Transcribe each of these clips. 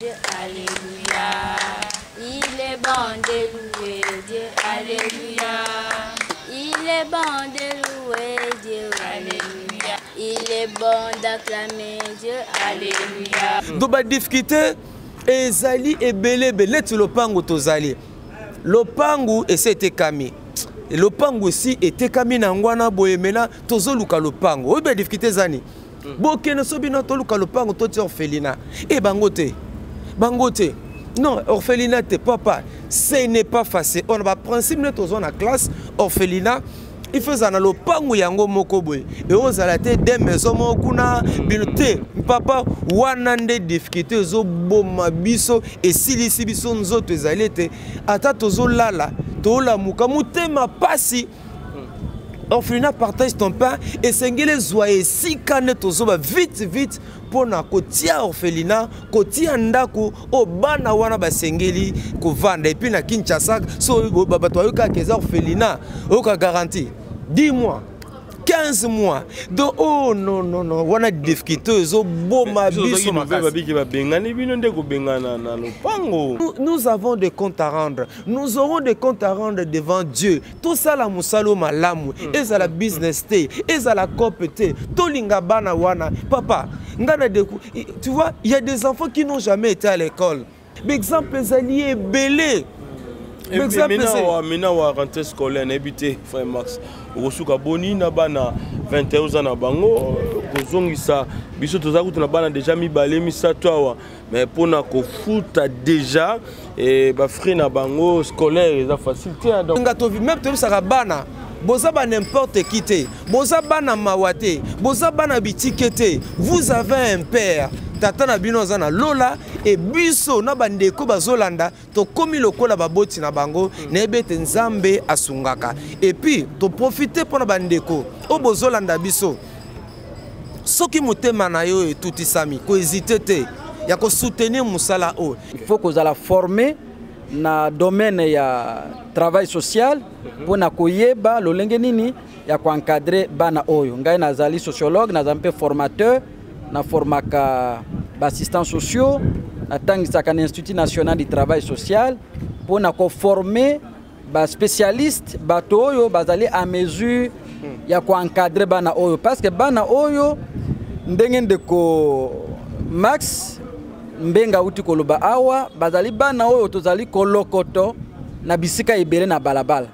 Dieu, Alléluia. Il est bon de louer Dieu, Alléluia. Il est bon de louer Dieu, Alléluia. Il est bon d'acclamer Dieu, Alléluia. Donc ba difficulté ezali ebele ebele neti lopango tozali lopango esi etekami lopango esi etekami na yango wana boye mena tozoluka lopango oyo ba difficulté ezani Bokende so bino toluka lopango totia orphelinat e bango te bango te non orphelinat te papa ce n'est pas facile on ba principe nde tozwa na classe orphelinat il faut ezala na lopango yango moko boye eozala te de maison moko kuna bino te papa wana nde difficulté ezoboma biso esilisi biso nzoto ezali ete ata tozolala tolamuka motema pasi Orphelinat partage ton pain esengeli ezwa esika nde tozoba vite vite mpo na kotia orphelinat kotia ndako oyo bana wana basengeli kovanda epuis na kinshasa so bato bayokaka eza orphelinat oyoka garantie 10 mois 15 mois donc oh non non non wana difficulté ezoboma biso makasi babengani bino nde kobengana na lopango nous avons des comptes à rendre nous aurons des comptes à rendre devant Dieu tosala mosala oyo malamu ezala business te ezala cope te tolinga bana wana papa nga na deku tu vois il y a des enfants qui n'ont jamais été à l'école exemple ezali ebele mina wa rentrée scolaire nayebi te frère max okosuka boni na bana 21 oza na bango kozongisa biso toza kutu na bana deja mibale misato awa mais mpona kofuta déjà eh, bafrais na bango scolaire eza facile te donc nga tovi meme toyebisaka bana boza ba n'importe qui te boza bana mawa te boza bana bitike te vous avez un père tata na bino aza na lola e biso na bandeko bazolanda tokomi lokola baboti na bango nayebi ete nzambe asungaka epuis toprofite mpo na bandeko oyo bozolanda biso soki motema na yo etutisami kohezite te ya kosoutenir mosala oyo il faut kozala forme na domaine ya travail social mpo na koyeba lolenge nini ya koencadre bana oyo ngai nazali sociologue nazali mpe formateur naformaka baassistants sociaux natangisaka na institut national du travail social mpo na koforme baspécialiste bato oyo bazali à mesure ya koencadre bana oyo parce que bana oyo ndenge ndeko max mbenga auti koloba awa bazali bana oyo tozali kolokoto na bisika ebele na balabala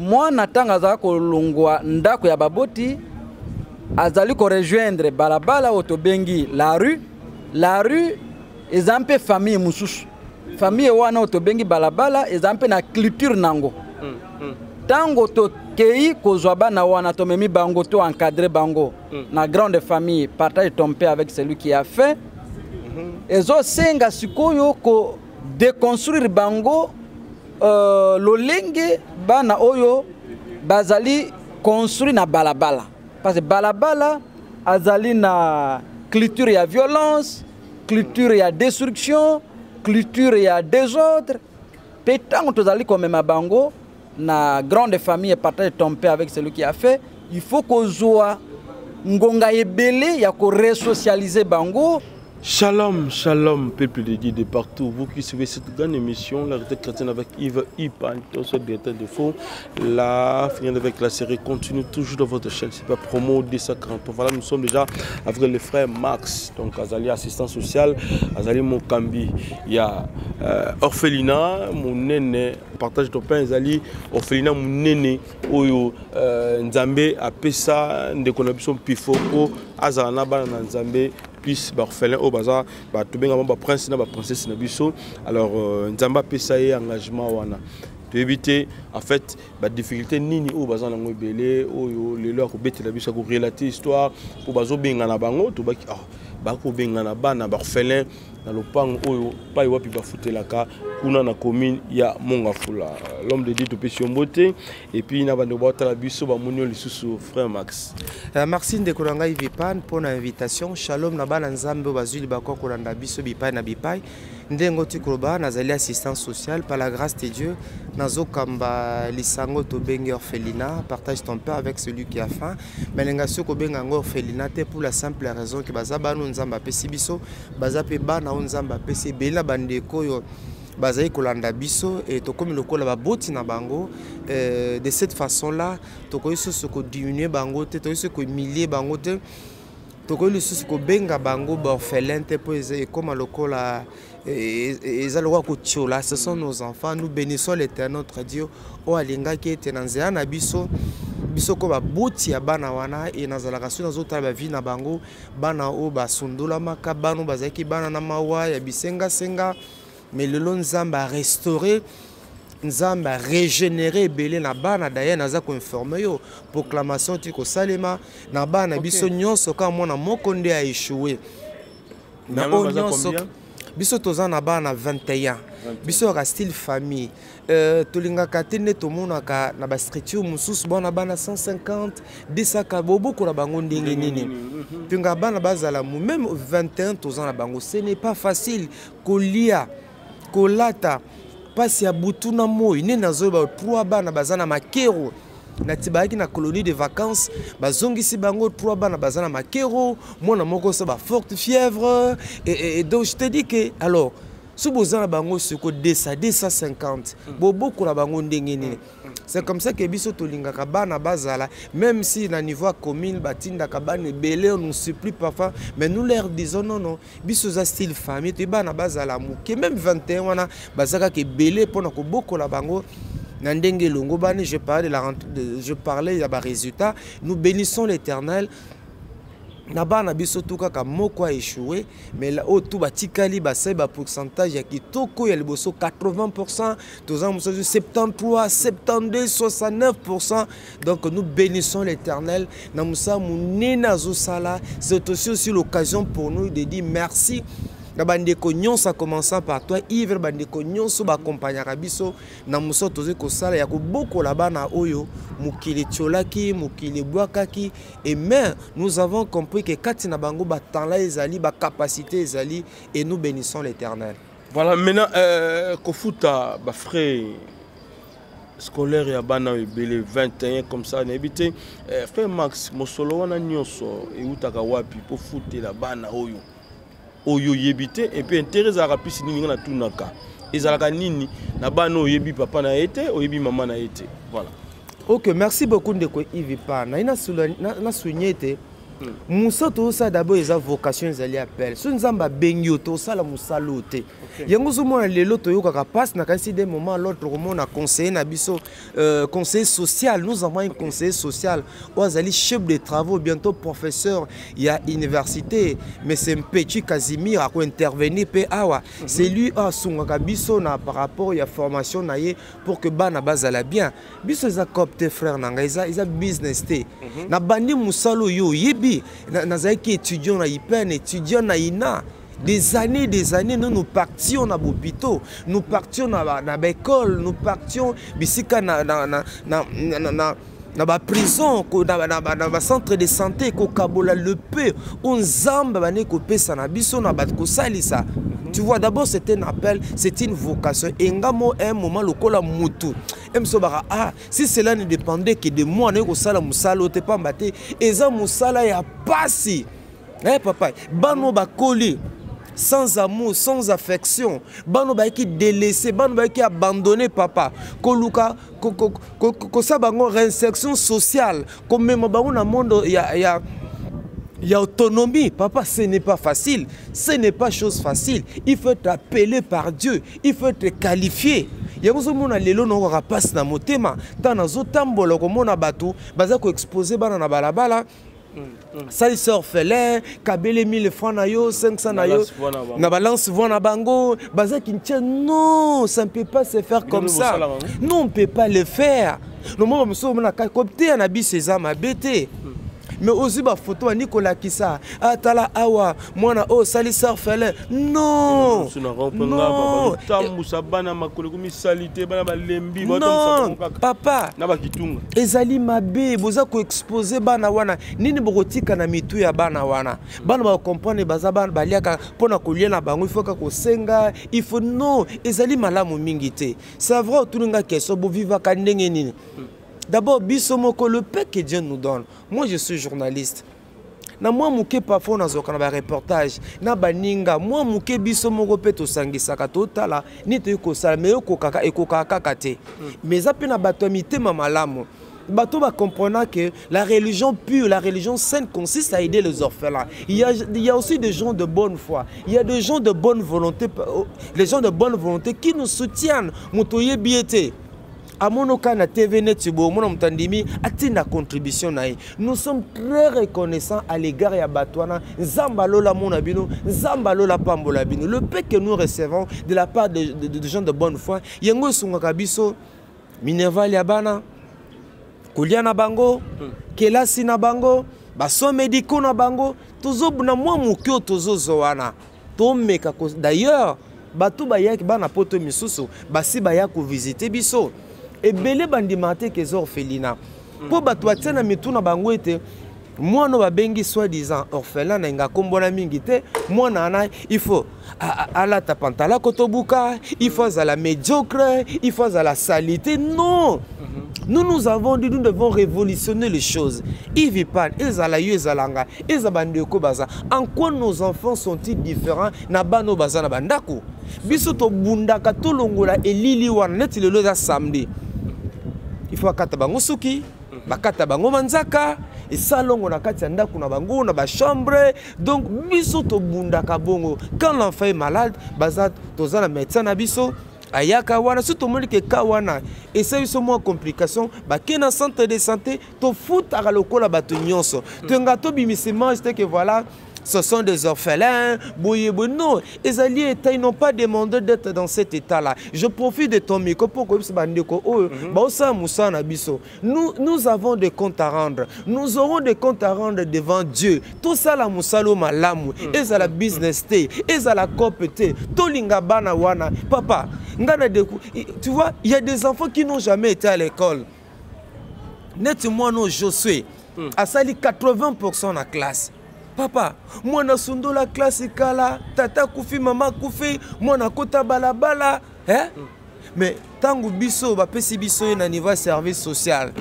mwana ntango azali kolongwa ndako ya baboti azali korejoindre balabala oyo tobengi la rue la rue eza mpe famille mosusu famille wana oyo tobengi balabala eza mpe na culture nango ntango tokei kozwa bana wana tomemi bango to encadre bango na grande famille partage ton pain avec celui qui a faim ezosenga sikoyo ko déconstruire bango lolenge bana oyo bazali construit na balabala parce que balabala azali na culture ya violence culture ya destruction culture ya désordre mpe ntango tozali komema bango na grande famille partage ton pain avec celui qui a fait il faut kozwa ngonga ebele ya koresocialiser bango Shalom, shalom, peuple de Dieu de partout. Vous qui suivez cette grande émission, la retraite chrétienne avec Yves Ipan, directeur de fond. La finale avec la série continue toujours dans votre chaîne. C'est pas promo 240. Voilà, nous sommes déjà avec le frère Max, donc Azali assistant social, Azali Mokambi. Il y a orphelinat, monene, partage de pain, Azali, orphelinat monene, oyo Nzambe apesa ndeko na biso mpifoko azala na bana na Nzambe plus baorphelin oyo baza tobengama baprince na baprincesse na biso alors nzambe apesa ye engagement wana toyebi te en fait badifficulté nini oyo baza nango ebele oyo lelo akobetela biso akorelate histoire mpo bazobengana bango tobaki oh, bakobengana bana baorphelin na lopango oyo pai wapi bafutelaka Kuna na commune ya Mongafula. L'homme de Dieu topesi yo mbote et puis na bandeko baotala biso bamoni yo lisusu frère Max. Merci ndeko na ngai Vipan mpo na invitation. Shalom na bana Nzambe oyo bazwi libaku ya kolanda biso bipai na bipai. Ndenge oti koloba, nazali assistant social par la grâce de Dieu. Nazokamba lisango tobengi orphelinat, partage ton père avec celui qui a faim. Mais nalinga soki kobenga yango orphelinat te pour la simple raison que baza bana oyo Nzambe apesi biso, baza mpe bana oyo Nzambe apesi ebele na bandeko oyo bazali kolanda biso et tokomi lokola baboti na bango. De cette façon là tokoki susu kodiminue bango te, tokoki susu kohumilie bango te, tokoki lisusu kobenga bango baorphelin te mpo ekóma lokola eza lokola kotiola. Ce sont nos enfants. Nous bénissons l'Éternel notre Dieu oyo alingaki ete na nzela na biso, biso ko baboti ya bana wana. E nazalaka soki nazotala bavie na bango, bana oyo basundolamaka, bana oyo bazalaki bana na mawa ya bisengasenga, mais lelo Nzambe arestaure, Nzambe arégénéré ebele na bana. D'ailleurs naza koinforme yo, proclamation ti kosalema na bana biso nyonso, kaka mwana moko nde aéchoué na Yango oyo baza nyonso. Combien? Biso toza na bana 21. Biso kaka style famille, tolingaka te nde tomonaka na bastructure mosusu bana bana 150 200, bobokola bango ndenge nini? Tolingaka bana bazala mu même 21 toza na bango. Ce n'est pas facile kolia, kolata, mpasi ya butu na moi. Nde nazoyeba, trois bana baza na makero nati bayaki na colonie de vacances, bazongisi bango. Trois bana baza na makero, mwana moko so baforte fièvre. Et donc je te dis que alors so boza na bango siko 200, 250, bobokola bango ndenge nini? C'est comme ça que biso tolingaka bana bazala, même si na niveau ya commune batindaka bana ebele, on nous supplie parfois, mais nous leur disons non, non, biso eza style famille, toyi bana bazala moke. Même 21 wana baza kaka ebele mpona kobokola bango na ndenge elongo bani. Je parlais de la rentrée je parlais ya barésultat. Nous bénissons l'Éternel na bana biso tu kaka moko a échoué, mais là oyo tu batikali basali bapourcentage ya kitoko. Ya liboso 80, toza mosusu 73, 72, 69. Donc nous bénissons l'Éternel na mosala monene azosala. C'est aussi l'occasion pour nous de dire merci na bandeko nyonso, à commençant par toi Yves, bandeko nyonso baaccompagnaka biso na mosala tozali kosala ya kobokola bana oyo mokili etiolaki, mokili ebwakaki. Et mais nous avons compris que kati na bango batalent ezali, bacapacité ezali, et nous bénissons l'Éternel. Voilà, maintenant kofuta bafrais scolaire ya bana oyo ebele 21 comme ça, nayebi te, frère Max, mosolo wana nyonso eutaka wapi mpo futela bana oyo oyo oyebi te? Et puis intérêt ezalaka mpisi nini? Nga natunaka, ezalaka nini na bana oyo oyebi papa na ye te, oyebi mama na ye te? Voilà. Ok, merci beaucoup ndeko Yves. Pa naye nasouligne ete mosala tozosala d'abord eza vocation, ezali appel. So Nzambe abengi yo, tosala mosala oyo te. Yango ozomona lelo toyokaka mpasi. Nakanisi d'un moment à l'autre komona conseiller na biso, conseiller social. Nous avons un conseiller social oyo azali chef de travaux, bientôt professeur ya université, mais c'est Mpechi Casimir, akointervenir mpe awa. C'est lui oyo asungaka biso na par rapport ya formation na ye pour que bana bazala bien. Biso eza coop te, frère na ngai, eza business te. Nabandi mosala oyo oyebi, nazalaki étudiant na IPN, étudiant na INA. Des années, des années, nous, nous partions na bopito, nous partions na baécole, nous partions bisika na baprison, na bacentre de santé, kokabola le peu oyo Nzambe bandi kopesa na biso na bato kosalisa. Tu vois, d'abord c'est un appel, c'est une vocation. Et nga mo un moment lokola mutu emiso baka, ah, si cela ne dépendait que de moi, naye kosala mosala oyo te, pamba te eza mosala ya pasi. Eh papa, bano bakoli sans amour, sans affection, bano bayaki délaissé, bano bayaki abandonné. Papa, koluka kosala bango réinsertion sociale, komema bango na monde ya autonomie, papa, ce n'est pas facile. Ce n'est pas chose facile. Il faut être appelé par Dieu. Il faut être qualifié. Yango ozomona lelo naokaka mpasi na motema ntango nazotambola komona bato baza koexpose bana na balabala, salisa orphelin, kabele 1000 francs na yo, 500 na yo, na balance voix na bango baza kintia. Non, ça ne peut pas se faire comme ça. Non, on ne peut pas le faire. Nomona mosusu omonaka koteya na biso eza mabe te. Mais ozwi bafoto, bandi kolakisa: atala awa, mwana oyo osalisa orphelin. Non. Tambusa bana makolo komisali te, bana balembi. Non, papa. Na bakitunga. Ezali mabe. Boza koexposer bana wana. Nini bokotika na mitu ya bana wana? Bana bacomprendre baza bana baliaka mpona kolia na bango, il faut kaka kosenga, il faut. Non, ezali malamu mingi te. C'est vrai, otuninga question: bovivaka ndenge nini? D'abord, biso moko, le peu que Dieu nous donne. Moi, je suis journaliste. Na mwa moke, parfois nazwaka na bareportage na baninga, mwa moke biso moko mpe tosangisaka, totala nini toyei kosala. Mais ekokaka, ekokaka kaka te. Mais eza mpe na bato ya mitema malamu, bato bacomprendre que la religion pure, la religion sainte consiste à aider les orphelins. Il y a aussi des gens de bonne foi, il y a des gens de bonne volonté, les gens de bonne volonté qui nous soutiennent. Moto oyebi ye te, amonoka na TV neti boye, omona moto andimi atinda contribution na ye. Nous sommes très reconnaissants à l'égard ya bato wana. Nzambe alola mona bino, Nzambe alola pambola bino. Le peu que nous recevons de la part de gens de bonne foi, yango esungaka biso: minerval ya bana, kolia na bango, kelasi na bango, basoins médicaux na bango. Tozobuna mwa moke oyo tozozwa wana, tomeka. D'ailleurs, bato bayaki, bana poto misusu basi baya kovisiter biso ebele, bandimaka te ke eza orphelinat, mpo bato batia na mitu na bango ete mwana oyo babengi soi-disant orphelin, na enga kombona mingi te, mwana wana il faut alata pantalon kotobuka, il faut azala médiocre, il faut azala salité. Non. Nous, nous avons dit: nous devons révolutionner les choses. Yves Pan, ezala yo, ezala nga, eza bandeko baza. En quoi nos enfants sont-ils différents na bana oyo baza na bandako? Biso tobundaka tolongola elili wana. Neti lelo eza samedi, il faut akata bango suki, bakata bango manzaka, esalongo na kati ya ndako na bango, na bachambre. Donc biso tobundaka bongo. Quand l'enfant est malade, baza, toza na médecin na biso ayaka wana. Soki tomoni ke ka wana esali biso mwa complication, bakei na centre de santé, tofutaka lokola bato nyonso. Toyenga tobimisa image te ke voilà, ce sont des orphelins, boye boye. Non, ezali état, ils n'ont pas demandé d'être dans cet état-là. Je profite de ton micro pour que bandeko oyo baosala mosala na biso. Nous, nous avons des comptes à rendre. Nous aurons des comptes à rendre devant Dieu. Tosala mosala malamu, ezala business te, ezala cope te. Tolinga bana wana. Papa, ngana de, tu vois, il y a des enfants qui n'ont jamais été à l'école. Neti mwana Josué, asali 80% na classe. Papa, mwana asundola classe kala, tata akufi, mama akufi, mwana akota balabala, eh? Mais ntango biso bapesi biso ye na niveau ya service social,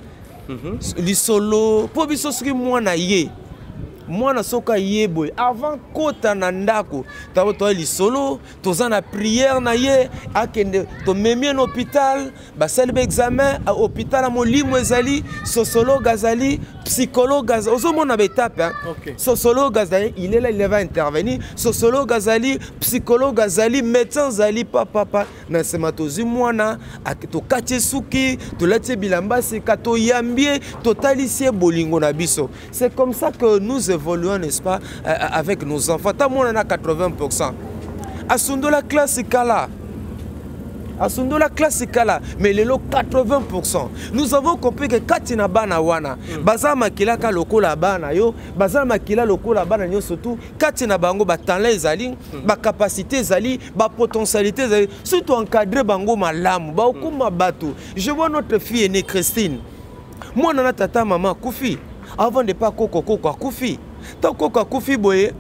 lisolo mpo biso, soki mwana ye, mwana soki aye boye, avant kota na ndako, ntango toya lisolo, toza na prière na ye, akende, tomemi ye na hôpital, basali baexamen hôpital ya molimo, ezali sociologue, azali psychologue, azali, ozomona baétape, hein? Okay. Sociologue azali, il est là, il va intervenir. Sociologue azali, psychologue azali, médecin azali, papapa. Na nsima tozwi mwana, tokati ye suki, tolati ye bilamba sika, toyambi ye, totalisi ye bolingo na biso. C'est comme ça que nous évoluons, n'est-ce pas, avec nos enfants. Ta mwana na 80, asundola classe kala, asundola classe kala, mais lelo 80. Nous avons compris que kati na bana wana, baza makila ka lokola bana yo, baza makila lokola bana nyonso tu. Kati na bango batalent ezali, bacapacité ezali, bapotentialité ezali. Surtout encadre bango malamu, bakokoma bato. Je vois notre fille aînée Christine, mwana na tata mama akufi avant de pas, koko, koko akufi. Ntango koko akufi boye,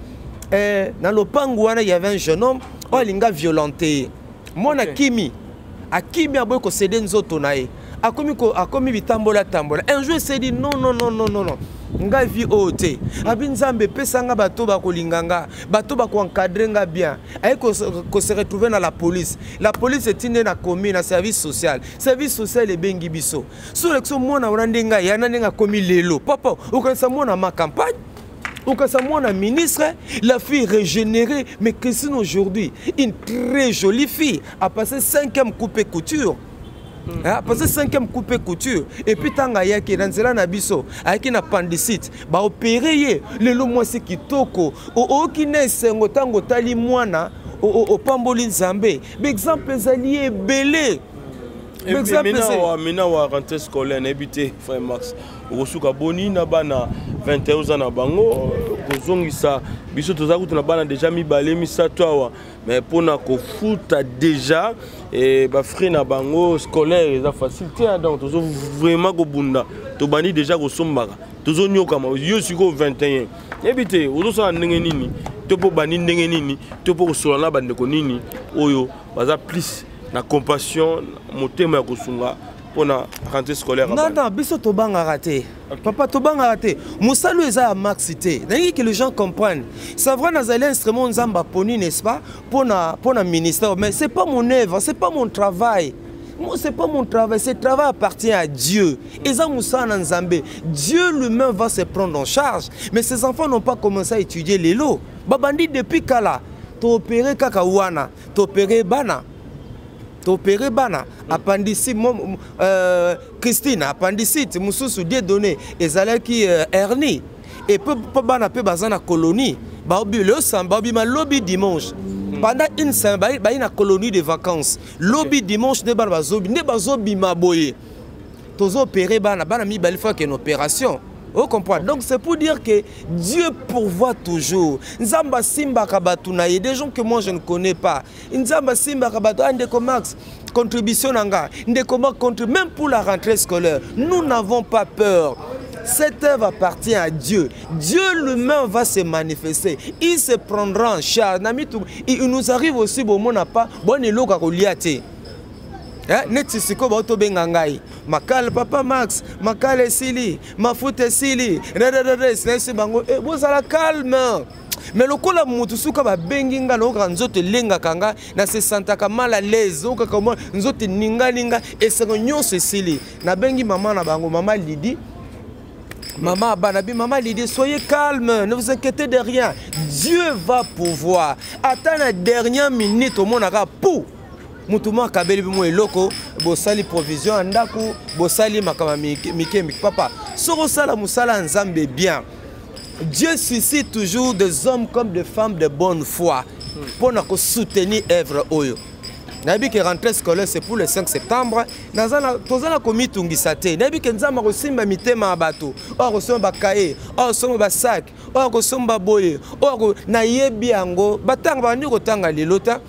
na lopango wana, y avait un jeune homme oyo alinga violente ye. Mwana kimi, akimi, aboyi kocéder nzoto na ye, akomi, akomi bitambola tambola. Un jour esedi: non, non, non, non, non, non, ngai vie oyo te. Abi: Nzambe, epesa nga bato bakolinga nga, bato bakoencadrer nga bien. Aye kose retrouver na la police. La police etindi na commune, na service social. Service social ebengi biso. So olakisa mwana wana ndenge aya na ndenge akomi lelo. Papa, okanisa mwana ma campagne, okanisa mwana ministre. La fille régénérée. Mais Christine aujourd'hui, une très jolie fille, a passé cinquième coupe couture. Ah, parce que cinquième coupe couture. Et puis ntango ayaki na nzela na biso, ayaki na appendicite, baopérer ye. Lelo mwasi kitoko. Ooki na esengo ntango otali mwana, opamboli Nzambe. Baexemple ezali ebele. Mina wa rentrée scolaire, nayebi te, frère Max, okosuka boni na bana? 21 oza na bango, kozongisa biso toza kutu na bana déjà mibale, misato awa, mais mpona kofuta déjà bafrais na bango scolaire eza facile te. Donc tozo vraiment kobunda, tobandi déjà kosombaka, tozonyokama. Yo sikoyo 21, yebi te ozosala ndenge nini, to mpo bandi ndenge nini, to mpo kosola na bandeko nini oyo baza plus na compassion, motema ya kosunga mpona rentrée scolaire. Non, non, biso tobangaka te, papa, tobangaka te. Mosala oyo eza ya Max te. Nalingi que les gens comprennent. C'est vrai, nazali instrument Nzambe aponi, n'est-ce pas, mpona ministère, mais c'est pas mon œuvre, c'est pas mon travail. Moi, c'est pas mon travail, ce travail appartient à Dieu. Eza mosala na Nzambe. Dieu lui-même va se prendre en charge. Mais ces enfants n'ont pas commencé à étudier lelo. Babandi depuis kala. Toopérer kaka wana, toopérer bana. Toopérer bana. Appendicite, Christine, appendicite, mosusu Dieu donné, ezalaki hernie. Et puis bana pe baza na colonie. Baobi le samedi, baobima lobi dimanche. Pendant une semaine, bayi na colonie de vacances. Lobi dimanche nde bana bazobi, nde bazobima boye. Tozoopérer bana, bana mibale fois une opération. Vous comprenez? Donc c'est pour dire que Dieu pourvoit toujours. Nzambe asimbaka bato na ye, des gens que moi je ne connais pas. Nzambe asimbaka bato, ah, ndeko Max, contribution na nga, ndeko Max, même pour la rentrée scolaire, nous n'avons pas peur. Cette œuvre appartient à Dieu. Dieu lui-même va se manifester. Il se prendra en charge. Il nous arrive aussi, bon, on n'a pas, bon, eloko ya kolia te. Neti sikoyo baotobenga ngai makala, papa Max, makala esili, mafuta esili, nayesi bango bozala calme. Mais lokola motu suka babengi nga, naokaka nzoto elengaka nga, nasesantaka mal à l'aise, okaka mwa nzoto eninganinga, esengo nyonso esili. Nabengi mama na bango, mama Lidi, mama Banabi, mama Lidi, soyez calme, ne vous inquiétez de rien. Dieu va pourvoir. Ata na dernière minute, omonaka pou mutu moko akabeli bimo eloko, bosali provision ya ndako, bosali makambo ya mike mike. Papa, soki osala mosala ya Nzambe bien, Dieu suscite toujours des hommes comme des femmes de bonne foi mpona kosoutenir œuvre oyo. Nayebi ke rentrée scolaire, c'est pour le 5 septembre. Toza na komitungisa te. Nayebi ke Nzambe akosimba mitema ya bato oyo akosomba bakaye, oyo akosomba basac, oyo akosomba boye, oyo nayebi yango. Batanga, bandi kotanga lelo ta.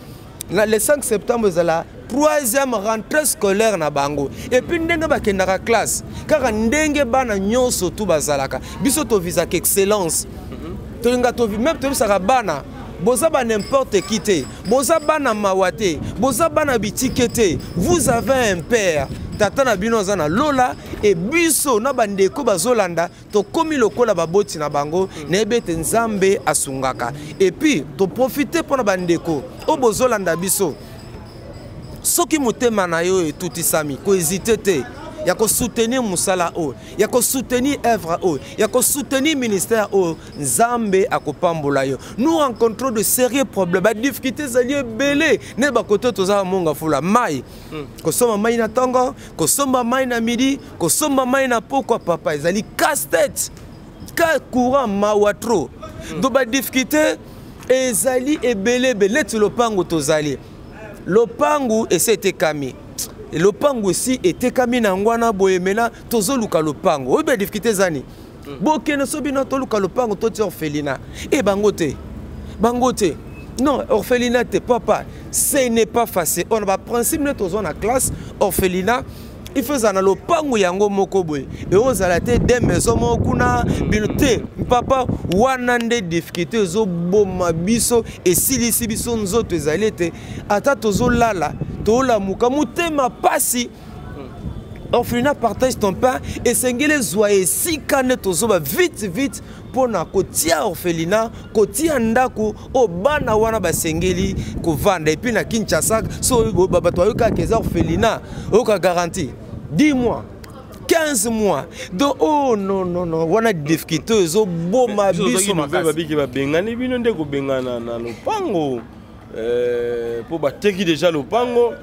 Le 5 septembre ezala troisième rentrée scolaire na bango. Et puis ndenge bakendaka classe kaka ndenge bana nyonso tu bazalaka, biso tovisaka excellence. Tolinga tovi même, toyebisaka bana: boza ba n'importe qui te, boza bana mawa te, boza bana bitike te. Vous avez un père, tata na bino aza na lola. E biso na bandeko bazolanda, tokomi lokola baboti na bango. Nayebi ete Nzambe asungaka. Et puis toprofite mpona bandeko oyo bozolanda biso, soki motema na yo etutisami, kohésiter te ya kosoutenir mosala oyo, ya kosoutenir œuvre oyo, ya kosoutenir ministère oyo. Nzambe akopambola yo. Nous rencontrons de sérieux problèmes, badifficulté ezali ebele. Nde bakote toza Mont Ngafula, mai, kosomba mai na ntongo, kosomba mai na midi, kosomba mai na pokwa, papa, ezali casse-tête ka courant, mawa trop. Donc badifficulté ezali ebele ebele. Neti lopango, tozali lopangu esi etekami, lopango esi etekami na yango wana boye. Mena tozoluka lopango oyo, badifficulté ezani. Bokende so bino toluka lopango, totia orphelinat e bango te, bango te, non, orphelinat te. Papa, ce n'est pas facile. On a baprincipe nde tozwa na classe. Orphelinat, il faut ezala na lopango yango moko boye, eozala te de maison moko kuna bino te, papa. Wana nde difficulté ezoboma biso, esilisi biso nzoto. Ezali ete ata tozolala, tolamuka motema pasi. Orphelinat Partage ton pain esengeli ezwa esika nde tozoba vite vite mpona kotia orphelinat, kotia ndako oyo bana wana basengeli kovanda. Et puis na Kinshasa, so bato bayokaka eza orphelinat, oyoka garantie 10 mois, 15 mois. Donc oh non, non, non, wana difficulté ezoboma biso makasi. Babiki babengani bino nde kobengana na lopango, mpo bateki déjà lopango.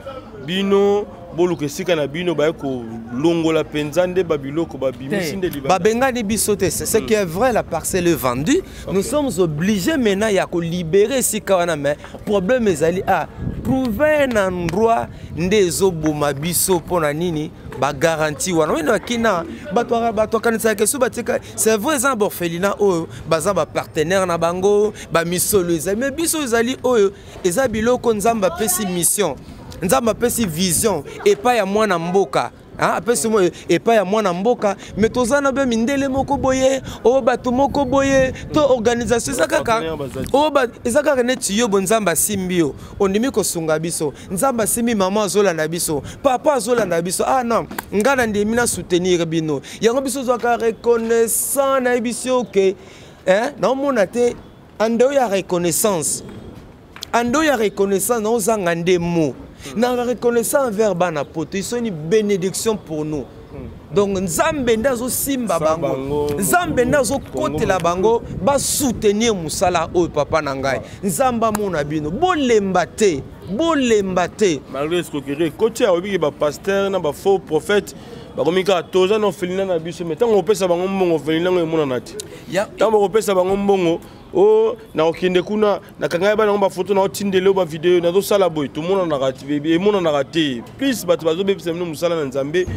Bino boluka esika na bino, baye kolongola mpenza nde babiloko babimisi nde libanda. Babengani biso te. Ce qui est vrai, la parcelle est vendue. Nous sommes obligés maintenant ya kolibérer esika wana, mais problème ezali à trouver un endroit nde ezoboma biso. Mpona nini? Bagarantie wana oyo nakina bato bato akanisaka ke so batika, c'est vrai, eza na baorphelinat oyo baza bapartenaire na bango, bamisolo ezali, mais biso ezali oyo eza biloko Nzambe apesi mission, Nzambe apesi vision epai ya mwana mboka. Apesi mo epai ya mwana mboka, mais toza na be mindele moko boye, oyo bato moko boye to organisation eza kaka oyo eza kaka neti yo bo Nzambe asimbi yo, ondimi kosunga biso. Nzambe asimbi mama azolanda biso, papa azolanda biso. Ah non, nga na ndimi na soutenir bino. Yango biso ozwaka reconnaissant, nayebi si oke naomona te ande oyo ya reconnaissance, ande oyo ya reconnaissance, naozanga nde mo na reconnaissant envers bana poto. Ils sont une bénédiction pour nous. Donc Nzambe nde azosimba bango, Nzambe nde azokotela bango basoutenir mosala oyo. Papa na ngai, Nzambe amona bino, bolemba te, bolemba te. Malgré escroquerie ekoti, ayobiki bapasteur na bafaux prophète bakomi kaka toza na orphelinat na biso, mais ntango opesa bango mbongo, orphelinat ngo emonana te. Ntango bakopesa bango mbongo o nakokende kuna, nakanga ye bana yango bafoto, naotindele oyo bavideo, nazosala boye, tomonanaka, emonanaka te. Plus bato bazobebisa bino mosala na Nzambe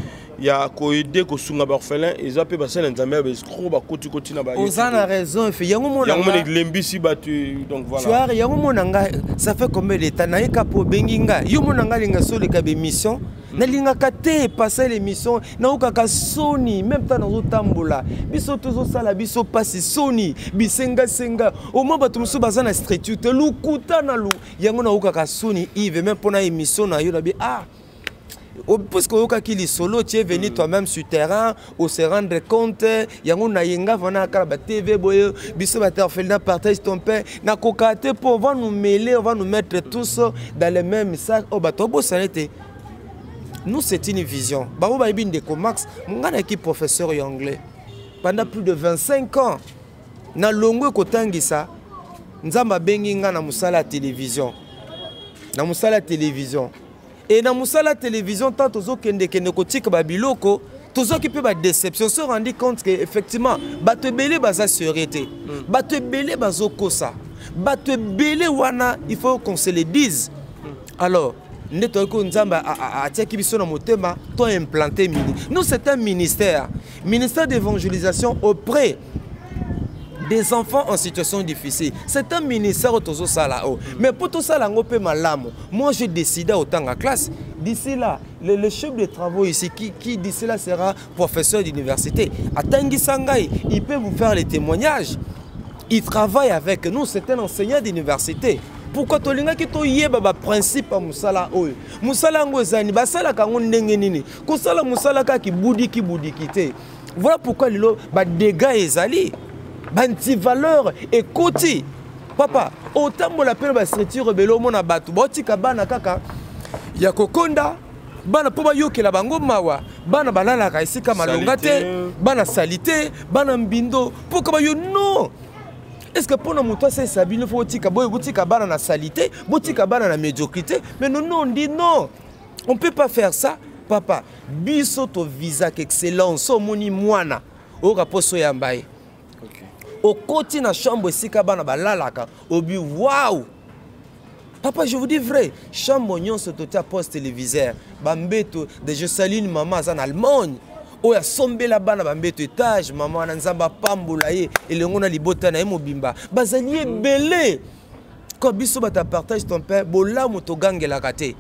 ya koaider, kosunga baorphelin, eza mpe basali na Nzambe ya baescroc bakotikoti na. Oza na raison, efe yango. Mona elembisi bato, donc voilà. Yango mona nga, ça fait combien de temps nayeka mpo obengi nga yo? Mona nga alinga so oleka bémission, nalingaka te epasa l'émission, naokaka soni. Même temps nazotambola, biso tozosala biso mpasi, soni, bisengasenga. Omoi bato mosusu baza na structure te, lukuta na lu yango naokaka soni. Ive, même mpona émission na yo, nabi ah, puisque oyokaki lisolo, tu es venu toi-même sur terrain o se rendre compte. Yango nayenga vana kala ba TV boye, biso ba orphelinat Partage ton pain, nakoka te mpo on va nous mêler, on va nous mettre tous dans le même sac. Oyo bato obosana te, nous c'est une vision. Bango bayebi ndeko Max, ngai nayaki professeur ya anglais pendant plus de 25 ans. Nalongwe kotangisa, Nzambe abengi ngai na mosala ya télévision, na mosala ya télévision. E na mosala ya télévision, tant tozokendekende kotika babiloko, tozwaki mpe badéception, se rendu compte que effectivement bato ebele baza sérieux te, bato ebele bazokosa, bato ebele wana, il faut qu'on se le dise. Alors nde toyaki oyo Nzambe atiaki biso na motema to implanter mini. Nous, c'est un ministère, ministère d'évangélisation auprès des enfants en situation difficile. C'est un ministère oyo tozosala oyo, mais mpo tosala yango mpe malamu, moi j'ai décidé otanga classe. D'ici là, le chef de travaux ici qui d'ici là sera professeur d'université, atangisa ngai, il peut vous faire les témoignages. Il travaille avec nous, c'est un enseignant d'université. Pourquoi? Tolingaki toyeba baprincipe ya mosala oyo. Mosala yango ezali, basalaka yango ndenge nini? Kosala mosala kaka kibudiki budiki te. Voilà pourquoi lelo badégâts ezali, baantivaleur ekoti. Papa, otambola mpe na bastructure ebele, omona bato baotika bana kaka ya kokonda, bana mpo bayokela bango mawa, bana balalaka esika malonga te, bana sali te, bana mbindo. Mpoka bayo non, est ce que mpona moto asalisa bino, fo botika boye, botika bana na saleté, botika bana na médiocrité? Mais non, non, on dit non, on peut pas faire ça. Papa, biso tovisaka excellence. Omoni mwana oyoka mposo oyamba ye, okoti na chambre esika bana balalaka, obi waw. Papa, je vous dis vrai, chambre nyonso totia poste téléviseur, bambeto de. Je salue une maman aza na Allemagne oyo asombela bana bambeto étage. Mama wana, Nzambe apambola ye elongo na libota na ye mobimba. Bazali ebele ko biso bato ya Partage ton pain. Bolamu togangelaka te,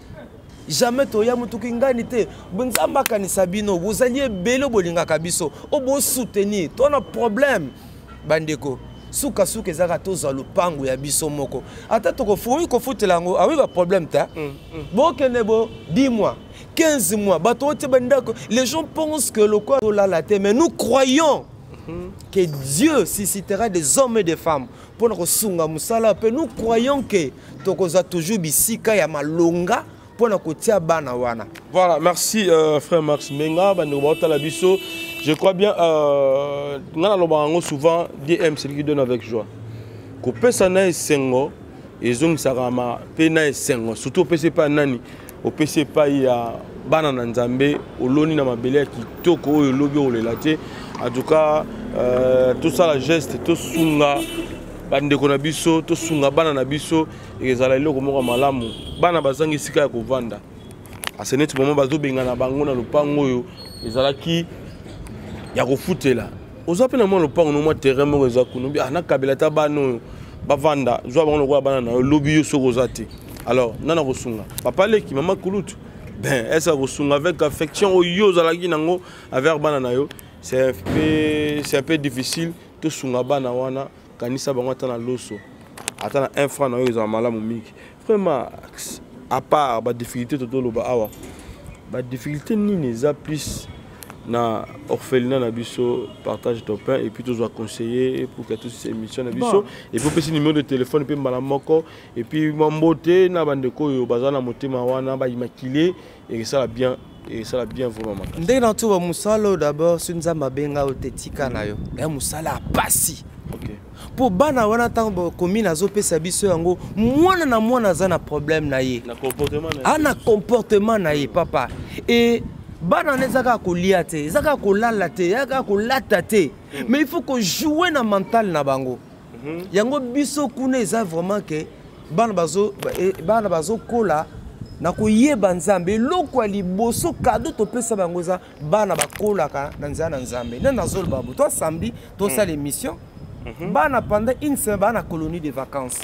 jamais toya motuki ngani te. Nzambe akanisa bino, bozali ebele, bolingaka biso, oyo bosoutenir to na problème. Bandeko, sukasuka ezalaka tozwa lopango ya biso moko, ata tokofuyi kofutela yango, awi baproblème te. Bokende bo 10 mois, 15 mois, bato otie bandako. Les gens pensent que lokola tolala te, mais nous croyons que Dieu suscitera des hommes et des femmes mpona kosunga mosala. Mpe nous croyons que tokozwa toujours bisika ya malonga mpona kotia bana wana. Voilà, merci frère Max Menga. Bandeko baotala biso, je crois bien nga nalobaka yango souvent, dm celui qui donne avec joie, kopesa na esengo ezongisaka ma mpe na esengo. Surtout opesi epai nani? Opesi epai ya bana na Nzambe, oloni na mabele ya kitoko oyo olobi okolela te. En tout cas tosala geste, tosunga bandeko na biso, tosunga bana na biso, ezala eloko moko ya malamu. Bana bazangi esika ya kovanda. Parce que neti moment bazobengana bango na lopango oyo ezalaki ya kofutela, oza mpe na mwa lopango no, mwa terrain moko eza kuna, obi ah, nakabela ata bana oyo bavanda, zwa bango lokola bana na yo. Lobi yo soki oza te, alors nana kosunga? Papa leki, mama kulutu, ben est-ce kosunga avec affection oyo ozalaki nango envers bana na yo? C'est un peu difficile. Tosunga bana wana, kanisa bango ata na loso, ata na 1 franc na oyo, ezala malamu mingi vraiment. À part badifficulté totoloba awa, badifficulté nini eza plus na orphelinat na biso Partage ton pain? Et puis tozwa conseiller pour que tous émission na biso, et puis opesi numéro de téléphone mpe mbala moko, et puis mwa mbote na bandeko oyo baza na motema wana, baimmaculé, ekesala bien, esala bien vraiment makasi. Ndenge na toba mosala oyo, d'abord soki Nzambe abenga yo te, tika na yo, ya mosala ya pasi. Mpo bana wana, ntango commune azopesa biso yango, mwana na mwana aza na problème na ye. Na comportement na ye. A na comportement na ye, papa. E bana wana eza kaka kolia te, eza kaka kolala te, eza kaka kolata te, mais il faut kojouer na mental na bango. Yango biso kuna eza vraiment ke bana bazo bana bazokola na koyeba Nzambe. Eloko ya liboso, cadeau topesa bango, eza bana bakolaka na nzela na Nzambe. Nde nazoloba bo to samedi tosala émission, bana pendant une semaine baa na colonie de vacances.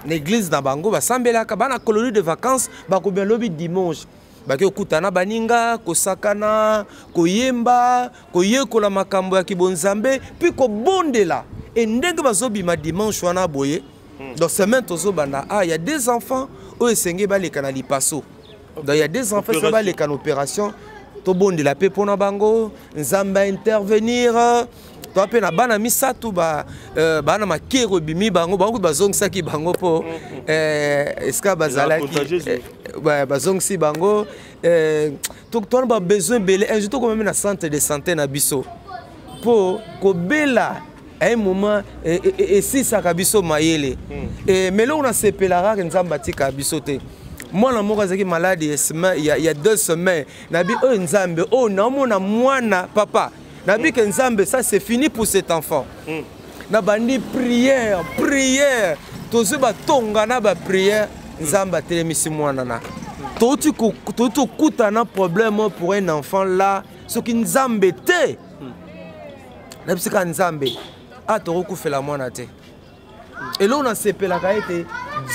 Na église na bango basambelaka, baa na colonie de vacances. Bakobia lobi dimanche, bake kokutana baninga, kosakana, koyemba, koyekola makambo ya kibonzambe mpe kobondela. E ndenge bazobima dimanche wana boye, donc semaine tozobanda, ah, ya deux enfants oyo esengeli baleka na lipaso. Donc ya deux enfants esengeli baleka na opération. Tobondela mpe mpona bango, Nzambe aintervenir. Toa mpe na bana misato baa na makero ebimi bango, bango bazongisaki bango mpo esika bazalaki, bazongisi bango. Towana babesoin ebele. Un jour tokomami na centre de santé na biso mpo kobela, à un moment esisaka biso mayele. Mais eloko nasepelaka kaka, Nzambe atikaka biso te. Mwana moko azalaki malade ya 2 semaines. Nabi oyo Nzambe oyo naomona mwana, papa, nabi ke Nzambe, ça c'est fini pour cet enfant. Nabandi prière, prière, tozwi batonga na baprière, Nzambe atelemisi mwana na. Touti kokutana problème pour un enfant là, soki Nzambe te, nabisika Nzambe a tokokufela mwana te. Eloko nasepelaka ete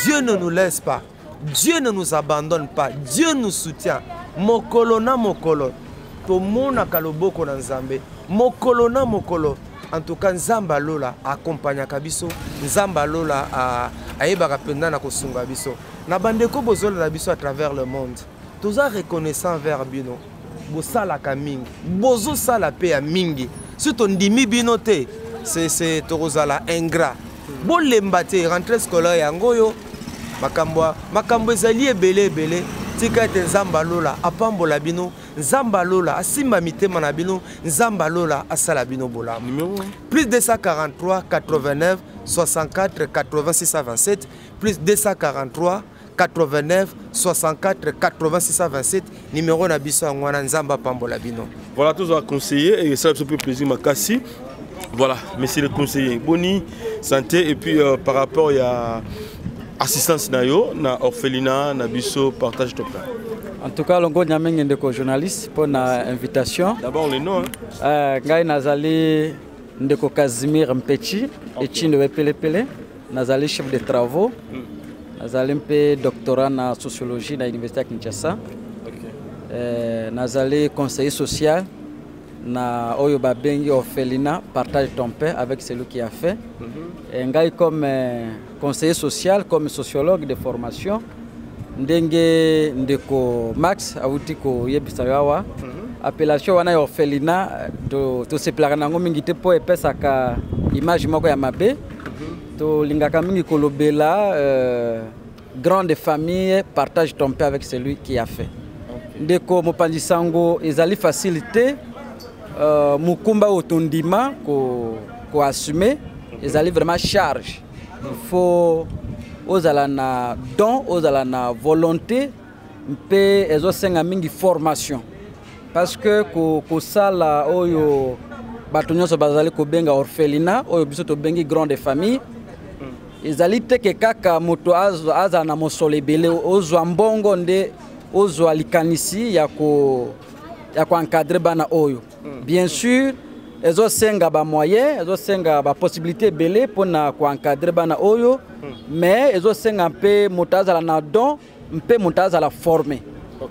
Dieu ne nous laisse pas, Dieu ne nous abandonne pas, Dieu nous soutient. Mokolo na mokolo tomonaka loboko na Nzambe, mokolo na mokolo. En tout cas, Nzambe alola akompagnaka biso, Nzambe alola ayebaka mpenza na kosunga biso. Na bandeko bozolanda biso à travers le monde, toza reconnaissant vers bino. Bosalaka mingi, bozosala mpe ya mingi. Soki tondimi bino te, c'est tokozala ingrat. Bolemba te. Rentrée scolaire yango oyo, makambo makambo ezali ebele ebele. Tika ete Nzambe alola apambola bino, Nzambe alola asimba mitema na bino, Nzambe alola asala bino bolamu. Plus 243 89 64 86 627, plus 243 89 64 86 627, numéro na biso yango wana. Nzambe apambola bino. Voilà, tozwa conseiller et ça biso plaisir makasi. Voilà, monsieur le conseiller, boni santé? Et puis par rapport ya assistance na yo na orphelinat na biso Partage ton pain? En tout cas, longo nyamenge, ndeko journaliste, pour na invitation. D'abord le nom, hein. Ngai nazali ndeko Casimir Mpechi, Etindo Epelepele, nazali chef de travaux. Nazali mpe doctorat na sociologie na université ya Kinshasa. Nazali conseiller social na oyo babengi orphelinat Partage ton pain avec celui qui a faim. Ngai comme conseiller social, comme sociologue de formation, ndenge ndeko Max awuti koyebisa yo awa, appellation wana ya orphelinat tosepelaka na yango mingi te mpo epesaka image moko ya mabe. Tolingaka mingi kolobela grande famille Partage ton pain avec celui qui a faim. Ndeko mopanzi sango, ezali facile te. Mokumba oyo tondima koassume ko ezali vraiment charge. Il faut ozala na don, ozala na volonté, mpe ezosenga mingi formation, parce que kosala oyo bato nyonso bazali kobenga orphelinat, oyo biso tobengi grande famille, ezali te ke kaka moto azala na mosolo ebele, ozwa mbongo nde. ozwa likanisi ya ko ya koencadre bana oyo. Bien sûr, ezosenga bamoyen, ezosenga bapossibilité ebele mpona koencadre bana oyo, mais ezosenga mpe moto azala na don mpe moto azala formé.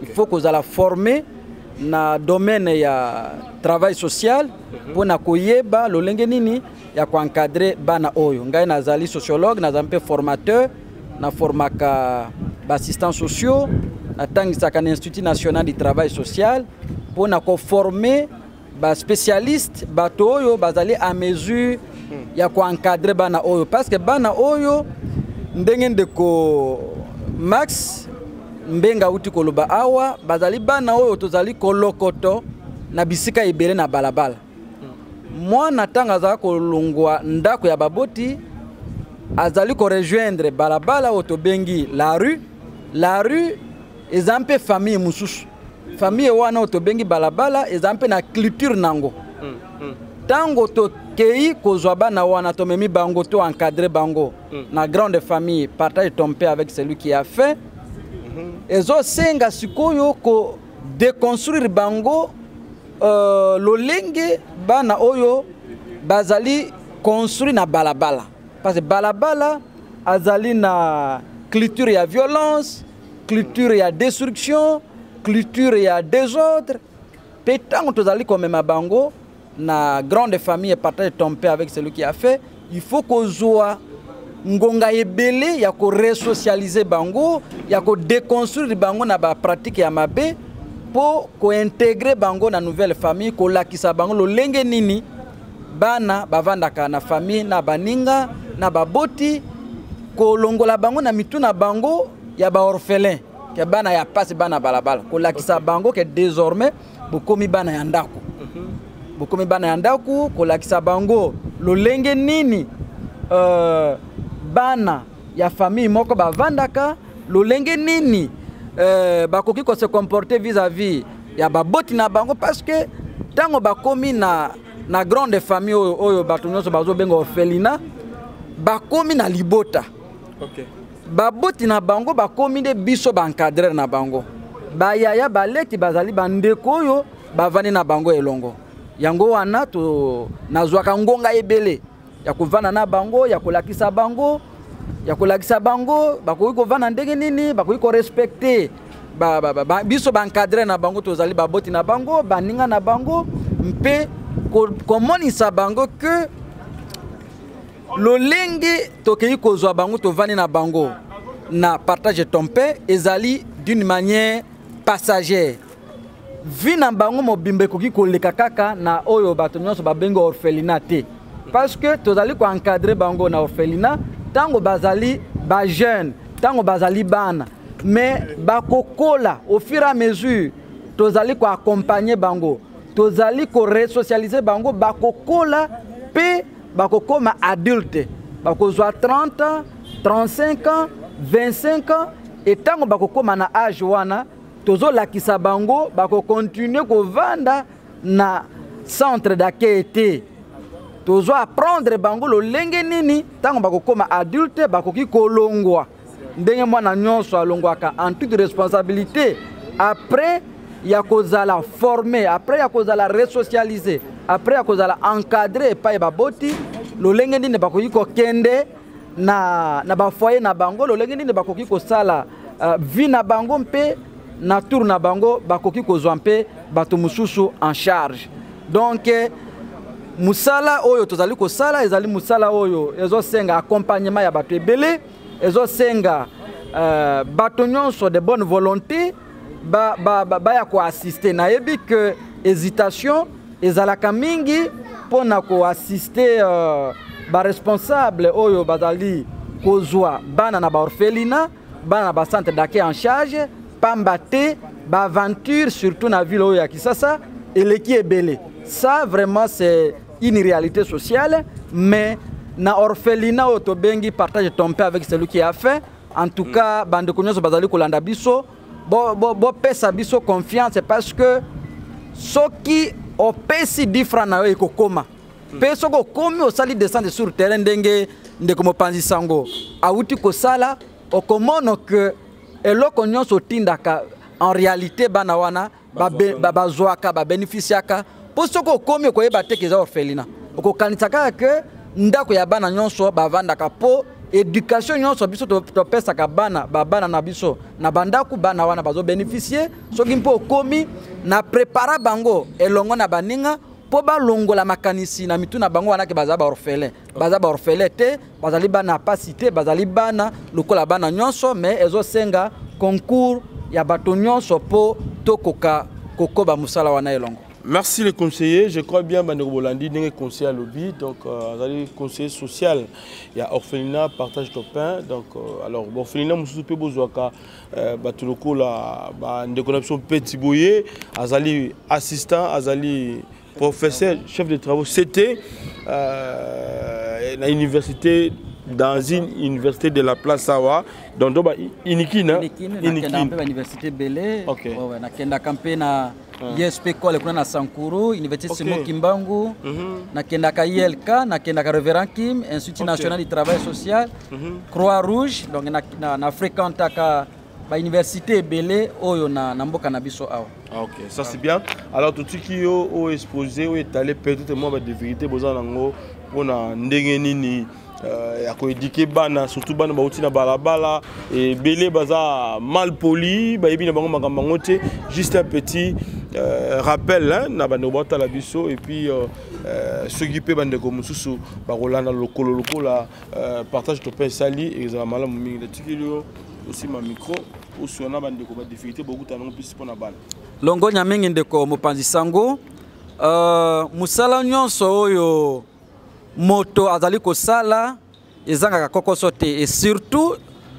Il faut kozala formé na domaine ya travail social mpona koyeba lolenge nini ya koencadre bana oyo. Ngai nazali sociologue, nazali mpe formateur, naformaka baassistants sociaux, natangisaka na Institut national du travail social mpona koforme baspécialiste, bato oyo bazali à mesure ya koencadre bana oyo, parce que bana oyo, ndenge ndeko Max Mbenga auti koloba awa, bazali bana oyo tozali kolokoto na bisika ebele na balabala. Mwana ntango azala kolongwa ndako ya baboti, azali korejoindre balabala oyo tobengi la rue. La rue eza mpe famille mosusu. Famille wana oyo tobengi balabala eza mpe na culture nango. Ntango tokei kozwa bana wana, tomemi bango, to encadre bango na grande famille Partage ton pain avec celui qui a faim, ezosenga sikoyo ko déconstruire bango lolenge bana oyo bazali construit na balabala, parce que balabala azali na culture ya violence, culture ya destruction, culture ya désordre. Mpe ntango tozali komema bango na grande famille Partage ton pain avec celui qui a faim, il faut kozwa ngonga ebele ya koresocialize bango, ya kodéconstruire bango na bapratique ya mabe mpo kointégrer bango na nouvelle famille, kolakisa bango lolenge nini bana bavandaka na famille, na baninga, na baboti, kolongola bango na mitu na bango ya baorphelin, ke bana ya pasi, bana balabala, kolakisa bango ke désormais bokomi bana ya ndako, bokomi bana ya ndako, kolakisa bango lolenge nini bana ya famille moko bavandaka, lolenge nini bakoki kose comporter vis-à-vis ya baboti na bango, parce que ntango bakomi na grande famille oyo, oyo bato nyonso bazobenga orphelinat, bakomi na libota. Baboti na bango bakomi nde biso baencadreur na bango, bayaya, baleki, bazali bandeko oyo bavandi na bango elongo. Yango wana to nazwaka ngonga ebele ya kovanda na bango, ya kolakisa bango bakoki kovanda ndenge nini, bakoki korespecte ba biso baencadreur na bango, tozali baboti na bango, baninga na bango, mpe komonisa bango ke lolenge tokei kozwa bango, tovandi na bango na Partage ton pain, ezali d'une manière passagère. Vie na bango mobimba ekoki koleka kaka na oyo bato nyonso babengi orphelinat te, parce que tozali koencadre bango na orphelinat ntango bazali bajeune, ntango bazali bana, mais bakokola au fur et à mesure tozali koaccompagne bango, tozali koresocialize bango, bakokola mpe bakokoma adulte, bakozwa 30 ans, 35 ans, 25 ans. E ntango bakokóma na age wana, tozolakisa bango bakokontinue kovanda na centre d'accueil te. Tozo apprendre bango lolenge nini ntango bakokóma adulte bakoki kolongwa ndenge mwana nyonso alongwaka, en toute responsabilité, après ya kozala formé, après ya kozala resocialisé, après ya kozala encadré epai baboti, lolenge nini bakoki kokende na bafoyer na bango, lolenge nini bakoki kosala vie na bango, mpe na tour na bango bakoki kozwa mpe bato mosusu en charge. Donc mosala oyo tozali kosala ezali mosala oyo ezosenga accompagnement ya bato ebele, ezosenga bato nyonso de bonne volonté baya ba koassiste. Nayebi ke hésitation ezalaka mingi mpona koassiste baresponsable oyo bazali kozwa bana na baorphelinat, bana na bacentre d'accueil en charge, pamba te baaventure, surtout na ville oyo ya Kinshasa, eleki ebele. Ça vraiment, c'est une réalité sociale. Mais na orphelinat oyo tobengi Partage ton pain avec celui qui a faim, en tout cas, bandeko nyonso bazali kolanda biso, bopesa biso confiance, parce que soki opesi 10 francs na yo, ekokoma. Mpe soki okomi, osali descente sur terrain ndenge ndeko mopanzi sango awuti kosala, okomona ke eloko nyonso otindaka. En réalité, bana wana bazwaka, babénéficiaka, mpo soki okomi, okoyeba te ke eza orphelinat. Okokanisa kaka ke ndako ya bana nyonso bavandaka, mpo éducation nyonso biso topesaka bana, babana na biso na bandako, bana wana bazobénéficie. Soki mpo okomi na prépara bango elongo na baninga mpo balongola makanisi na mitu na bango wana ke baza baorphelin. Baza baorphelin te, bazali bana pasi te, bazali bana lokola bana nyonso. Mais ezosenga concours ya bato nyonso mpo tokoka kokoba mosala wana elongo. Merci les conseillers. Je crois bien bandeko bolandi ndenge conseiller alobi. Donc azali conseiller social ya orphelinat Partage ton pain. Donc alors orphelinat mosusu mpe bozwaka bato lokola bandeko na biso mpe boye, azali assistant, azali professeur, chef de travaux CT na université, dans une université de la place awa, donc do ba Unikin. Unikin mpe bauniversité ebele. Ouais, nakendaka mpe na ISP Kole kuna na Sankuru, Université Simon Kimbangu. Nakendaka ILK, nakendaka Révérend Kim, Institut national du travail social, Croix Rouge. Donc na fréquentaka bauniversité ebele oyo na mboka na biso awa. Ah, ok, ça c'est bien. Alors totiki yo oyo exposé, oyo étalé peut-être mwa badifficulté boza nango mpona ndenge nini ya koéduquer bana, surtout bana bauti na balabala, ebele baza mal poli, bayebi na bango makambo yango te. Juste un petit rappel, hein, na bandeko baotala biso, et puis soki mpe bandeko mosusu bakolanda lokolo lokola Partage to mpe esali, ezala malamu mingi. Natikeli yo osima micro, oswana bandeko badifficulté bokutana nango mpisi mpona bana. Longonya mingi, ndeko mopanzi sango. Mosala nyonso oyo moto azali kosala ezangaka kokoso te, et surtout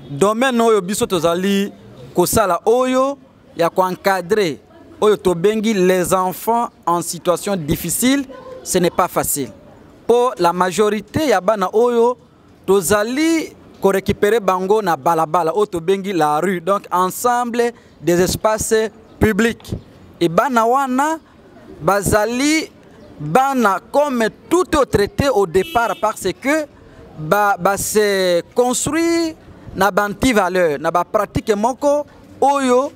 domaine oyo biso tozali kosala, oyo ya koencadrer oyo tobengi les enfants en situation difficile. Ce n'est pas facile, mpo la majorité ya bana oyo tozali korécupérer bango na balabala, oyo tobengi la rue, donc ensemble des espaces publics, e bana wana bazali bana comme tout autre était au départ, parce que ba se construire na baantivaleur, na bapratique moko oyo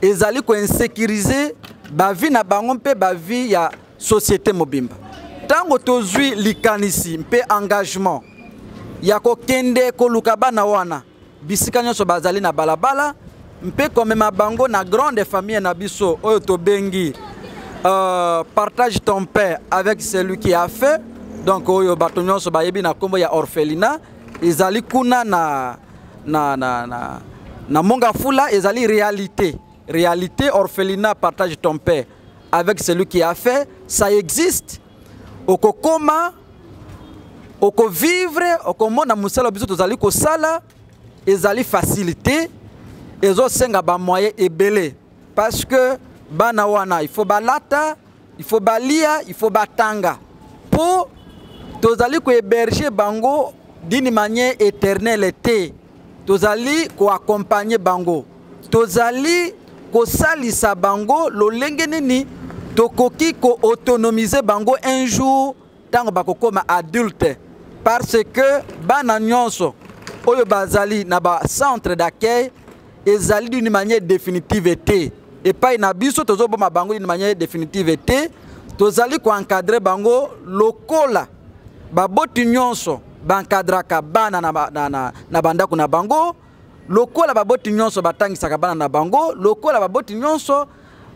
ezali koinsécuriser bavie na bango mpe bavie ya société mobimba. Ntango tozwi likanisi mpe engagement ya kokende koluka bana wana bisika nyonso bazali na balabala mpe komema bango na grande famille na biso oyo tobengi Partage ton pain avec celui qui a faim, donc oyo bato nyonso bayebi na nkombo ya orphelinat, ezali kuna na Mont-Ngafula, ezali réalité. Réalité, orphelinat Partage ton pain avec celui qui a faim, ça existe. Okokoma, okovivre, okomona mosala biso tozali kosala. Ezali facilité, ezosenga bamoyen ebele, parce que bana wana, il faut balata, il faut balia, il faut batanga, mpo tozali kohéberger bango d'une manière éternelle te. Tozali koaccompagner bango, tozali kosalisa bango lolenge nini tokoki koautonomiser bango un jour ntango bakokóma adulte, parce que bana nyonso oyo bazali na bacentre d'accueil ezali d'une manière définitive te. Epai na biso, tozoboma bango d'une manière définitive te. Tozali koencadrer bango lokola baboti nyonso baencadraka bana na bandako na bango, lokola baboti nyonso batangisaka bana na bango, lokola baboti nyonso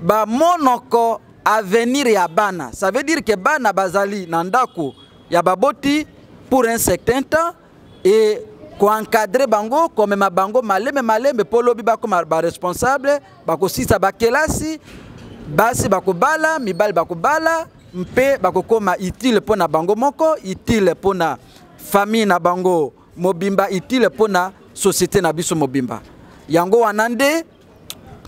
bamonoko avenir ya bana. Ça veut dire que bana bazali na ndako ya baboti pour un certain temps, et koencadrer bango, komema bango malembe malembe mpo lobi bakoma baresponsable, bakosisa bakelasi, basi bakobala, mibali bakobala, mpe bakokoma utile mpo na bango moko, utile mpo na famille na bango mobimba, utile mpo na société na biso mobimba. Yango wana nde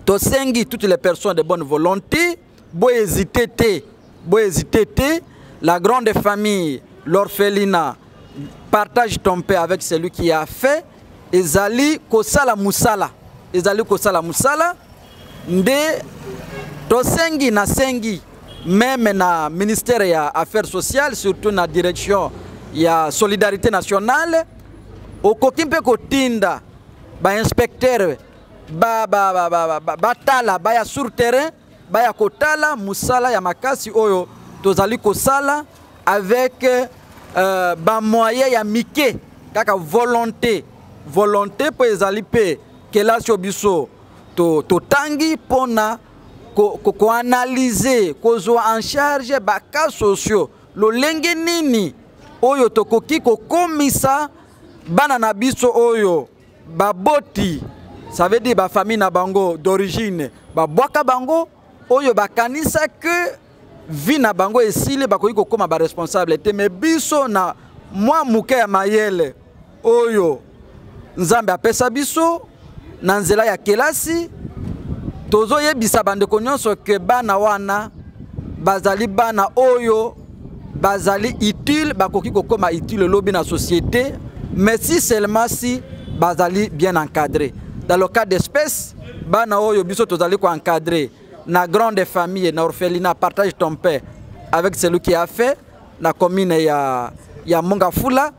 tosengi toutes les personnes de bonne volonté, bohésiter te, bohésiter te. La grande famille, l'orphelinat Partage ton pain avec celui qui a faim, ezali kosala mosala, ezali kosala mosala. Nde tosengi, nasengi même na ministère ya Affaires sociales, surtout na direction ya Solidarité nationale, okoki mpe kotinda bainspecteur. batala ba, ba, ba, ba, baya sur terrain, baya kotala mosala ya makasi oyo tozali kosala avec bamoyen ya mike, kaka volonté, volonté, mpo ezali mpe kelasi oyo biso totangi mpona koanalyser, kozwa en charge bacas sociaux, lolenge nini oyo tokoki kokomisa bana na biso oyo baboti, ça veut dire bafamille na bango d'origine babwaka bango, oyo bakanisa ke vie na bango esili, bakoki kokóma baresponsable te. Mais biso, na mwa moke ya mayele oyo Nzambe apesa biso na nzela ya kelasi, tozoyebisa bandeko nyonso ke bana wana bazali bana oyo bazali utile, bakoki kokóma utile lobi na société, mais si seulement si bazali bien encadré. Dans le cas d'espèce, bana oyo biso tozali koencadrer na grande famille, na orphelinat Partage ton pain avec celui qui a fait, na commune ya Mongafula,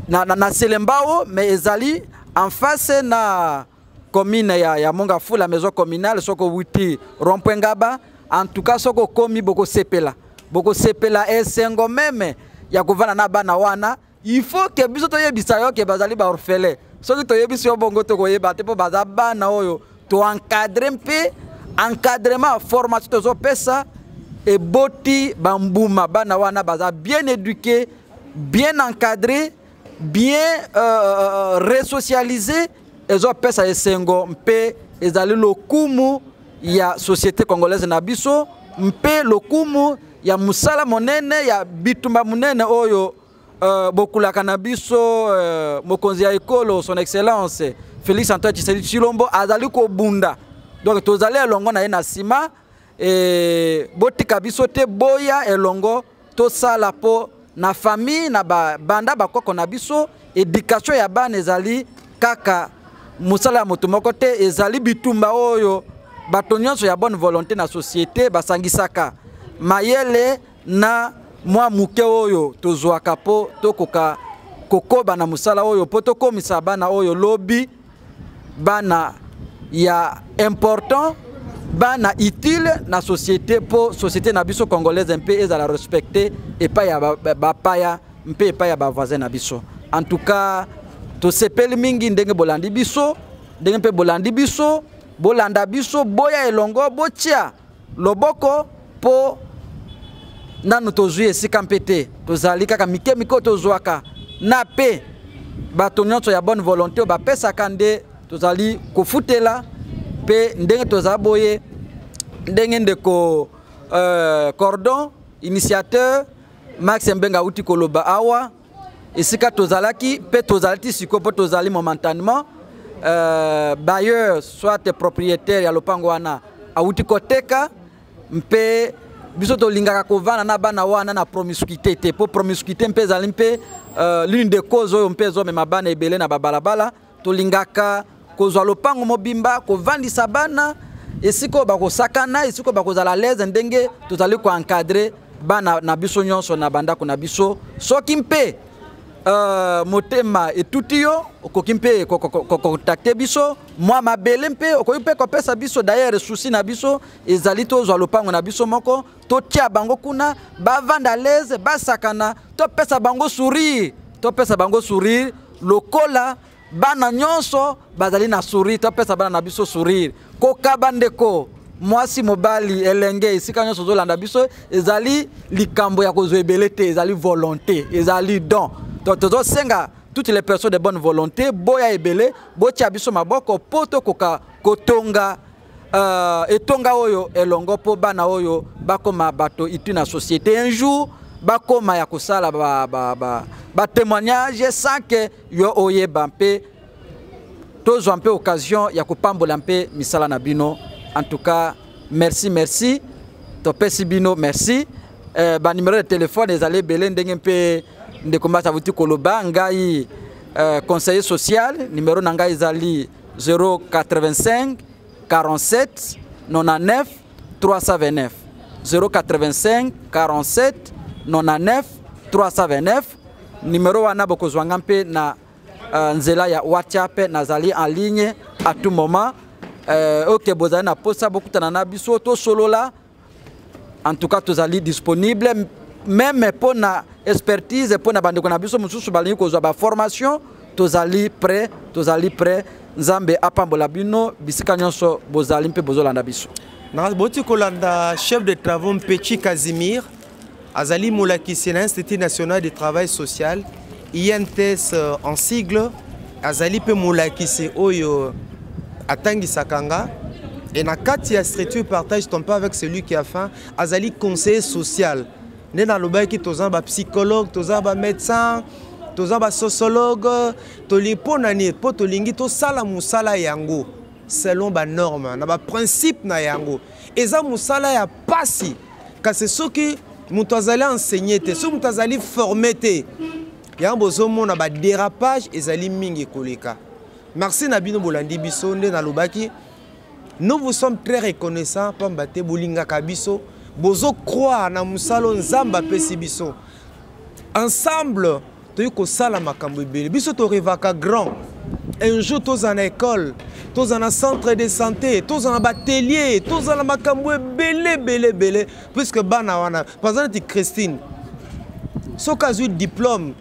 na Selembao, mais ezali en face na commune ya Mongafula, maison communale. Soki owuti rond-point Ngaba, en tout cas soki okomi, bokosepela, bokosepela, esengo même ya kovanda na bana wana. Il faut ke biso toyebisa yo ke bazali baorphelin. Soki toyebisi yo bongo, tokoyeba te, mpo baza bana oyo toencadrer, mpe encadrement, formation tozopesa eboti bambuma. Bana wana baza bien éduqué, bien encadré, bien resocialisé. Ezopesa esengo mpe ezali lokumu ya société congolaise na biso, mpe lokumu ya mosala monene, ya bitumba monene oyo bokulaka na biso, mokonzi ya ekolo, Son Excellence Félix Antoine Tshisekedi Tshilombo, azali kobunda. Donc tozali elongo na ye na nsima. Botika biso te, boya elongo tosala, mpo na famille na banda bakoko na biso, éducation ya bana ezali kaka mosala ya moto moko te, ezali bitumba oyo bato nyonso ya bonne volonté na société basangisaka mayele na mwa moke oyo tozwaka, mpo tokoka kokoba na mosala oyo, mpo tokomisa bana oyo lobi bana ya important, bana utile na société, mpo société na biso congolaise mpe ezala respecté epai ya bapaya mpe epai ya bavoisin na biso. En tout cas, tosepeli mingi ndenge bolandi biso, ndenge mpe bolandi biso, bolanda biso, boya elongo, botia loboko, mpo nanu tozwi esika mpe te, tozali kaka mike mike oyo tozwaka na mpe bato nyonso ya bonne volonté oyo bapesaka nde tozali kofutela. Mpe ndenge toza boye, ndenge ndeko cordon initiateur Max Mbenga auti koloba awa, esika tozalaki mpe tozali ti sikoyo, mpo tozali momentanément bailleur soit propriétaire ya lopango wana awuti koteka. Mpe biso tolingaka kovanda na bana wana na promiscuité te, mpo promiscuité mpe ezali mpe l'une des causes oyo mpe ezomema bana ebele na babalabala. Tolingaka kozwa lopango mobimba, kovandisa bana esika oyo bakosakana, esika oyo bakozala l'aise, ndenge tozali koencadrer bana na biso nyonso na bandako na biso. Soki mpe motema etuti yo, okoki mpe kocontacter biso, mwa mabele mpe okoki mpe kopesa biso. D'ailleurs, souci na biso ezali tozwa lopango na biso moko, totia bango kuna, bavanda l'aise, basakana, topesa bango sourire, topesa bango sourire lokola bana nyonso bazali na sourire. Topesa bana na biso sourire. Kokaba, ndeko mwasi, mobali, elenge, esika nyonso ozolanda biso, ezali likambo ya kozwa ebele te, ezali volonté, ezali don. Donc tozosenga toutes les personnes de bonne volonté, boya ebele, botia biso maboko, mpo tokoka kotonga etonga oyo elongo, mpo bana oyo bakóma bato utile na société un jour, bakóma ya kosala batémoignage ba, ba sans ke yo oyeba, mpe tozwa mpe occasion ya kopambola mpe misala na bino. En tout cas, merci, merci, topesi bino merci. Banuméro de téléphone ezali ebele, ndenge mpe ndeko Mbasi avuti koloba. Ngai conseiller social, numéro na ngai ezali 085 47 99 329, 085 47 99 329. Numéro wana bokozwa nga mpe na nzela ya WhatsApp, nazali en ligne. À tout moment ok, bozali na posa bokutana na biso, tosolola. En tout cas, tozali disponible même mpo na expertise, mpo na bandeko na biso mosusu balingi kozwa baformation. Tozali prêt, tozali prêt. Nzambe apambola bino bisika nyonso bozali mpe bozolanda biso. Na boti kolanda chef de travaux Mpechi Casimir, azali molakisi na Institut national de travail social, INTS en sigle. Azali mpe molakisi oyo atangisaka nga e na kati ya structure Partage ton pain avec celui qui a faim. Azali conseiller social. Nde nalobaki, toza na bapsychologue, toza na bamédecin, toza basociologue. Toli mpo na nini? Mpo tolingi tosala mosala yango selon banorme na baprincipe na yango. Eza mosala ya pasi, kasi soki moto azali enseigné te, soki moto azali formé te, yango bozomona badérapage ezali mingi koleka. Merci na bino bolandi biso. Nde nalobaki, nous vous sommes très reconnaissants, pamba te bolingaka biso, bozocroire na mosala oyo Nzambe apesi biso. Ensemble toyei kosala makambo ebele. Biso torêvaka grand. Un jour tozala na école, tozala na centre de santé, tozala na baatelier, tozala na makambo ebele ebele ebele, puisque bana wana, par exemple neti Christine, soki azwi diplôme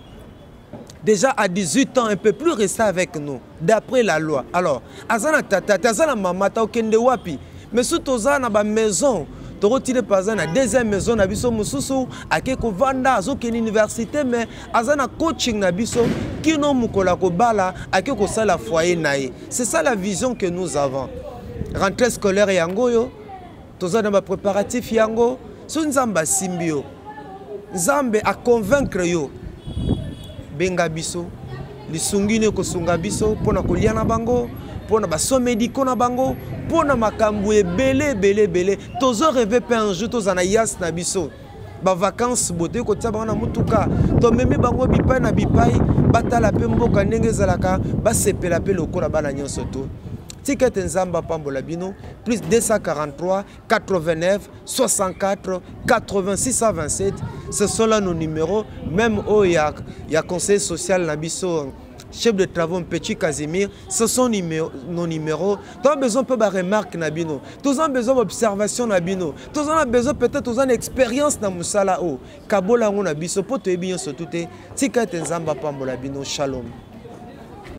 déjà à 18 ans, elle ne peut plus rester avec nous d'après la loi. Alors aza na tata te, aza na mama ta, okende wapi? Mais soki toza na bamaison, tokotile par exemple na deuxième maison na biso mosusu, ake kovanda, azokende université, mais aza na coaching na biso kino mokolo ya kobala, ake kosala foyer na ye. C'est ça la vision que nous avons. Rentrée scolaire yango oyo, toza na bapréparatif yango. So Nzambe asimbi yo, Nzambe aconvaincre yo, benga biso. Lisungi nini ekosunga biso mpona kolia na bango, mpona basoins médicaux na bango, mpona makambo ebele ebele ebele. Tozorêver mpe un jour toza na Hiace na biso. Bavacance bo toyei kotia bango na motuka, tomemi bango bipai na bipai, batala mpe mboka ndenge ezalaka, basepela mpe lokola bana nyonso. To tika ete Nzambe apambola bino. Plus 243 89 64 86 127, ce sont là nos numéros, même oyo ya conseil social na biso, chef de travaux Petit Casimir. Ce sont nos numéros. Toza besoin mpe baremarque na bino, toza besoin baobservation na bino, toza na besoin peut-être toza na expérience na mosala oyo, kabola yango na biso, mpo toyebi nyonso tu te. Tika ete Nzambe apambola bino. Shalom.